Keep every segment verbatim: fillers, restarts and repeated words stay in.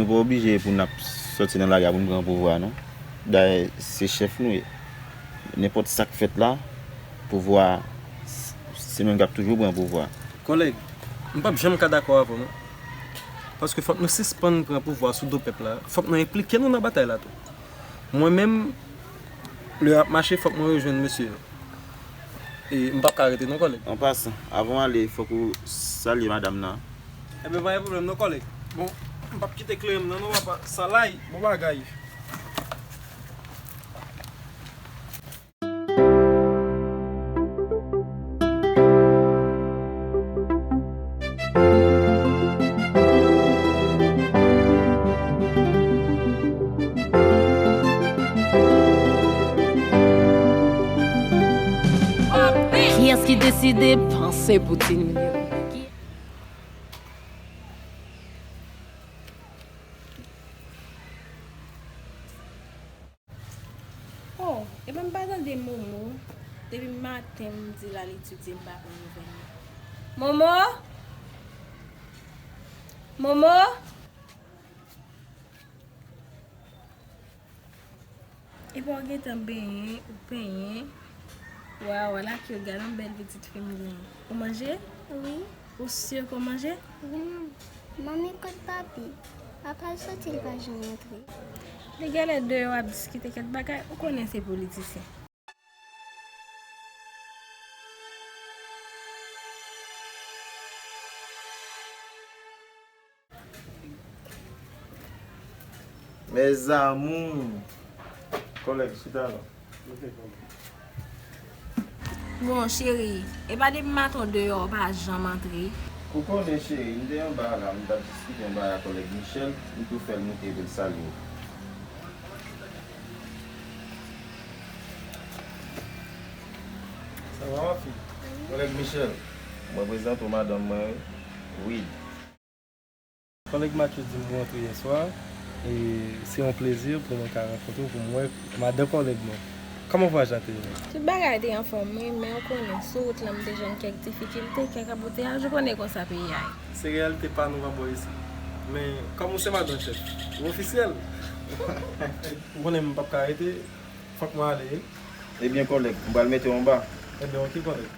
Pa oblije pou n ap sòti nan lari a pou n pran pouvwa, non. Dayè, se chèf nou ye. Nenpòt sa k fèt la, pouvwa a, s-, se menm k ap toujou pran pouvwa. Kòlèg, m p ap janm ka dakò avè w, non. Paske fòk nou sispann pran pouvwa sou do pèp la. Fòk nou enplike nou nan batay la tou. Mwen menm, lè y ap mache, fòk mwen rejwenn mesye yo. E m p ap ka rete non, kòlèg. An pasan, avan w ale, fòk ou salye madanm nan. Enben, pa gen pwoblèm non, kòlèg. Bon, m p ap kite kleren m nan non, papa. Salay, bon bagay. Kiyès ki deside panse pou Ti Nini? Oh, ebyen m pa tande Momo. Depi maten m di l al etidye, m pa konn nouvèl li. Momo? Momo? Epa w gentan benyen, ou penyen. Waw, ala cute, gade yon bèl pitit fi m genyen. Ou manje? Wi. Ou si ke w manje? Wi, manmi. Manmi, kot papi? Papa l soti, l pa janm rantre. Li genlè deyò ap diskite kèk bagay, ou konnen se politisyen. Mes amours. Kòlèg, chita non. Bon, cheri, epa depi maten w deyò, w pa janm antre. Ou konnen, cheri, m te anba la, m t ap diskite yon bagay ak kòlèg Michel, m tou fè l moute pou l salye w. Sa va, ma fille? Kòlèg Michel, mwen prezante w madanm mwen, Wid. Kòlèg Mathieu di m ou rantre yè swa, e se yon plezi pou mwen ka rankontre w, pou m wè madan kòlèg mwen. Kòman vwayaj la te ye? Tout bagay te anfòm, wi, men ou konnen, sou wout lan m te jwenn kèk difikilte, kèk anbouteyaj, ou konnen konsa peyi a ye. Se reyalite pa nou pa bò isit. Men, kòm ou se madan chèf, ou ofisyèl. Ou konnen m p ap ka rete, fòk mwen ale. Ebyen, kòlèg, m pral mete w anba. Ebyen, oke, kòlèg.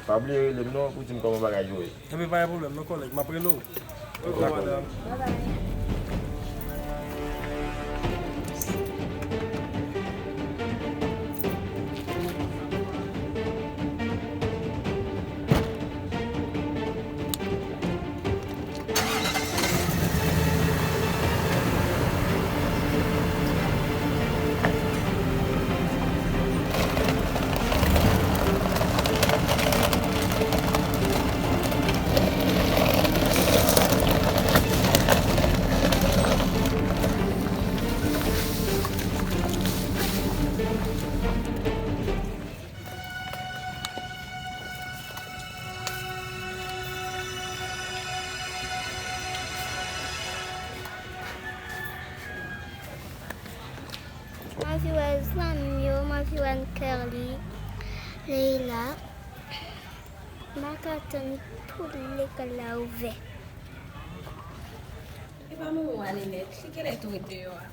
Pa bliye rele m non pou di m kòman bagay yo ye. Enben, pa gen pwoblèm non, kòlèg. M ap rele w. Oke, madanm. Bye bye. M anvi wè zanmi m yo, m anvi wè Kerly, Leila. M pa ka tann pou lekòl la ouvè. Epa manman w ale nèt, li genlè tou ret deyò a.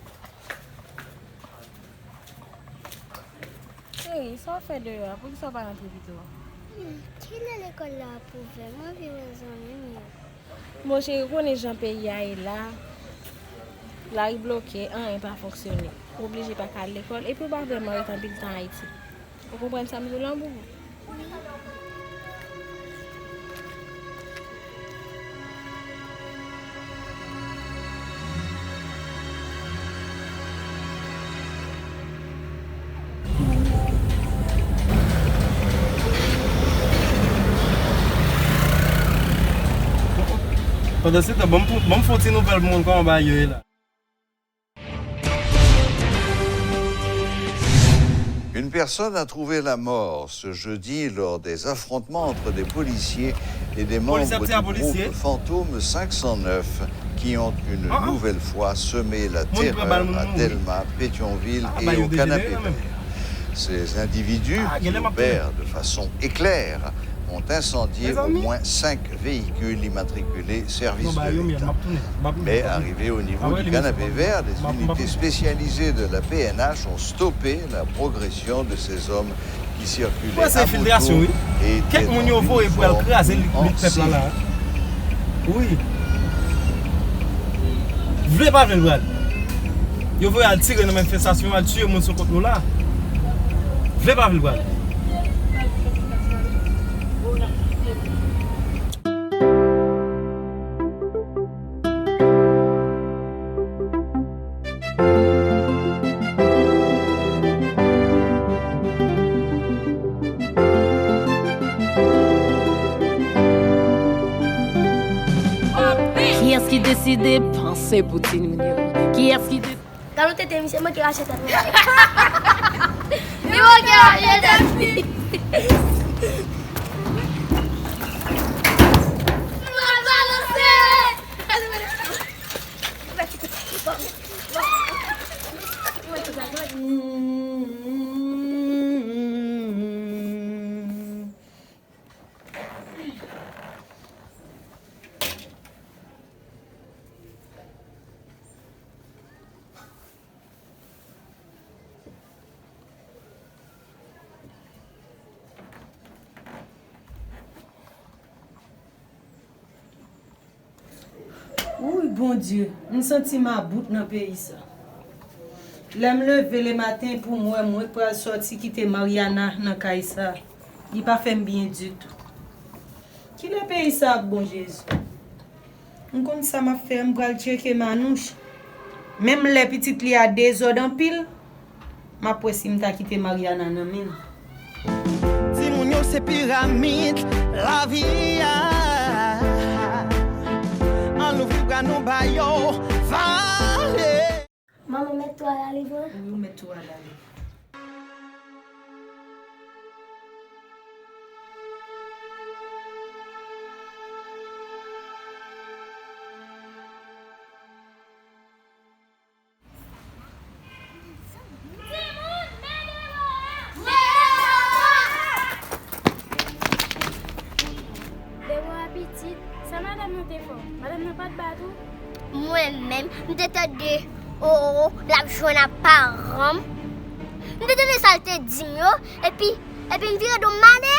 Cheri, sa w fè deyò a? Poukisa w pa rantre pito? Hmm, kilè lekòl la ap ouvè? M anvi wè zanmi m yo. Monchè, ou konnen jan peyi a ye la, lari bloke, anyen pa fonksyone. Ou oblije pa ka al lekòl, epi ou pa vrèman ret anpil tan Ayiti. Ou konprann sa m di w lan, boubou? Pandan se tan, ban m pou- ban m fè yon ti nouvèl pou mwen kòman bagay yo ye la. Une personne a trouvé la mort ce jeudi lors des affrontements entre des policiers et des membres du groupe Fantôme cinq cent neuf qui ont une nouvelle fois semé la terreur à Dèlma, Pétyonvil et au Canapé Vert. Ces individus qui opèrent de façon éclair ont incendié au moins cinq véhicules immatriculés service de l'État. Mais arrivés au niveau du Canapé Vert, des unités spécialisées de la P N H ont stoppé la progression de ces hommes qui circulaient à moto et étaient en uniforme en civil. Wi. Vle pa vle l pral. Yo voye al tire nan manifestasyon, al tiye moun sou kont nou la. Vle pa vle l pral. Kiyès ki deside panse pou timoun yo? Kiyès ki deside. Gade yon tete, misye manke rache tèt mwen. Li manke rache tèt li. Wouy Bondye, m santi m about nan peyi sa. Lè m leve lematen pou m wè mwen k pral sòti kite Mariana nan kay sa, li pa fè m byen ditou. Kilè peyi sa ap bon Jezi? M konn sa m ap fè, m pral tcheke Manouch. Menm lè pitit li a dezòd anpil, m ap wè si m ta kite Mariana nan men l. Timoun yo se piramid lavi a. Ann louvri bra nou ba yo vale. Manman, mèt tou al ale vre? Wi, ou mèt tou al ale. Debora pitit, sa madanm nan te fè w? Madanm nan pa t bat ou? Mwen menm, m te tande o o o l ap jwenn ak paran m. M te tande sa l te di m yo, epi, epi m vire do m ale.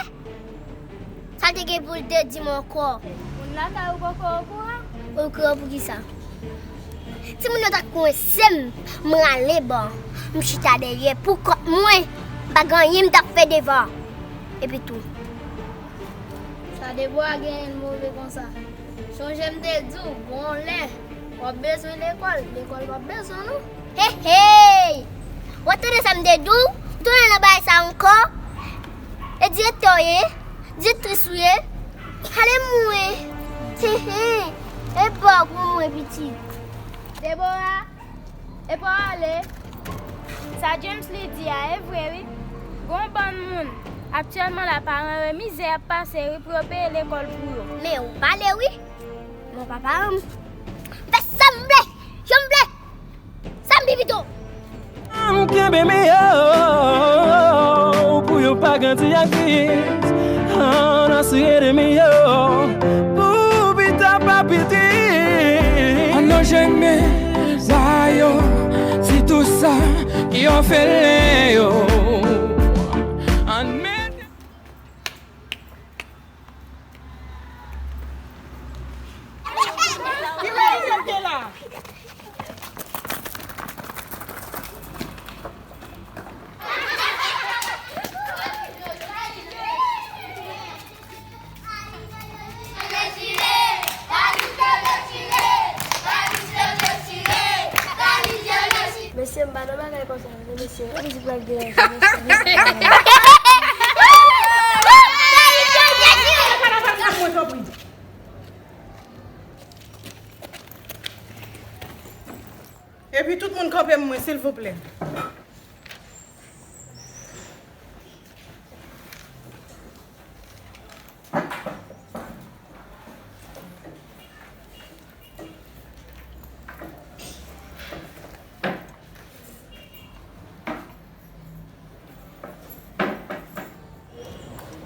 Sa l te gen pou l te di m ankò? Moun lakay ou poko okouran? Okouran poukisa? Timoun yo t ap kwense m, m rale bò, m chita dèyè pou kont mwen, m pa gen anyen m t ap fè devan. Epi tou. Sa Debora genyen l move konsa? Sonje m te di w, gon lè w ap bezwen lekòl, lekòl p ap bezwen nou. Hey hey! W ap tande sa m te di w? Ou tounen nan bagay sa ankò? E direktè w ye? Direktris ou ye? Ale mwen! Hey hey! E pa pou mwen pitit. Debora! Epa w ale. Sa James li di a e vre wi. Gon bann moun aktyèlman la paran yo e mizè y ap pase wi pou yo peye lekòl pou yo. Men ou pale wi. Bon papa m fè sa m vle, jan m vle, sa m pi pito. Ann kenbe men yo pou yo pa grandi ak vis. Ann asire de men yo pou pita pa piti. Ann lojene ba yo sitou sa ki òfelen yo. Ann mete. Mesye, m pa nan bagay konsa non mesye. Ann di pral gen anyen mesye. Mesye. Mwen tanpri. Silvouplè.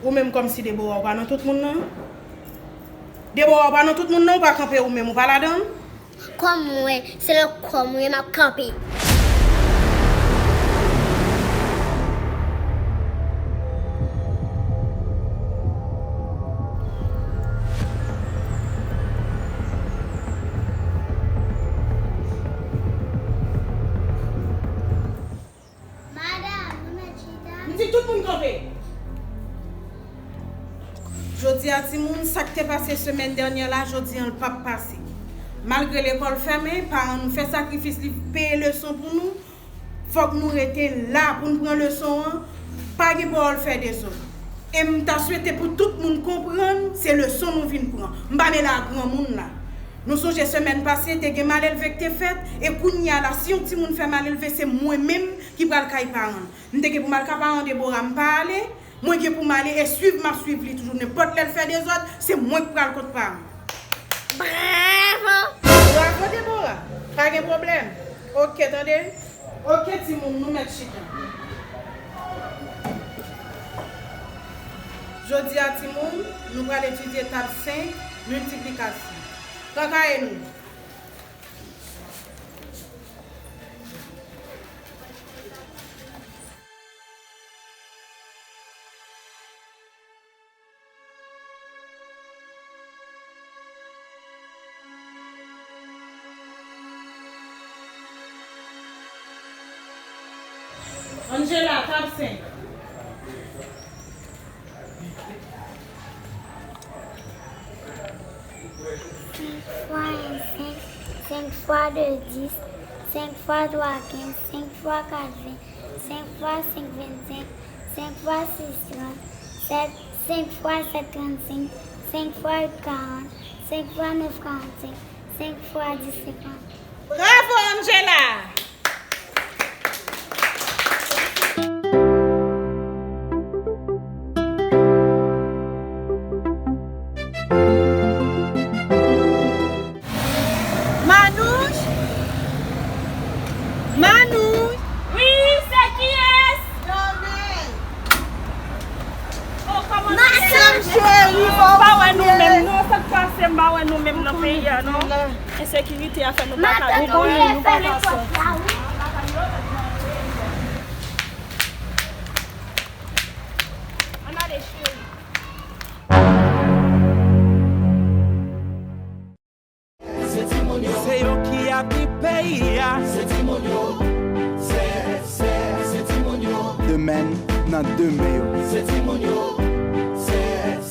Ou menm kòmsi Debora ou pa nan tout moun nan? Debora ou pa nan tout moun nan, ou pa kanpe ou menm, ou pa ladan l? Kòm mwen, se nan kò mwen m ap kanpe. Madam, nou mèt chita. M di tout moun kanpe. Jodi a, timoun, sa k te pase semèn dènyè la, jodi a, l p ap pase. Malgre lekòl fèmen, paran nou fè sakrifis, li peye leson pou nou. Fòk nou rete la pou n pran leson an. Pa gen pawòl fè dezòd. E m ta swete pou tout moun konprann, se leson nou vin pran. M pa mele a granmoun la. Nou sonje semèn pase, te gen malelve k te fèt, e kounye a la, si yon timoun fè malelve, se mwen menm ki pral kay paran l. M te gen pou m al ka paran Debora, m pa ale. Mwen gen pou m ale e swiv, m ap swiv li toujou. Nenpòt lè l fè dezòd, se mwen k pral kot paran. Bravo! Bravo, Debora! Pa gen pwoblèm. Oke, tande? Oke, timoun, nou mèt chita. Jodi a, timoun, nou pral etidye tab senk, miltiplikasyon. Pran kaye nou. Angela, tab senk. Senk fwa en, senk. Senk fwa de, dis. Senk fwa twa, kenz. Senk fwa kat, ven. Senk fwa senk, vennsenk. Senk fwa sis, trant. Sèt, senk fwa sèt, trannsenk. Senk fwa uit, karant. Senk fwa nèf, karannsenk. Senk fwa dis, senkant. Bravo, Angela! Manouch! Manouch! Wi, se kiyès? Dòmi! Oh, kòman nou ye? Sè m cheri, m pa wè nou menm, non, sa k pase, m pa wè nou menm nan peyi a, non. Ensekirite a fè nou pa ka viv. Ou konnen nou pa ka sòti. Ann ale, cheri. Se yo ki avni peyi a. Se timoun yo. Se, se, se timoun yo. Demen nan de men yo. Se timoun yo. Se,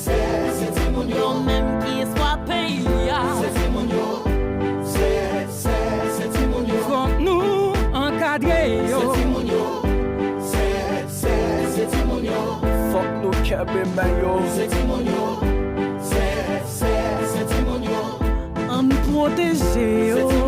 se, se timoun yo. Yo menm ki espwa peyi a. Se timoun yo. Se, se, se timoun yo. Fòk nou ankadre yo. Se timoun yo. Se, se, se timoun yo. Fòk nou kenbe men yo. Se timoun yo. Se, se, se timoun yo. Ann pwoteje yo.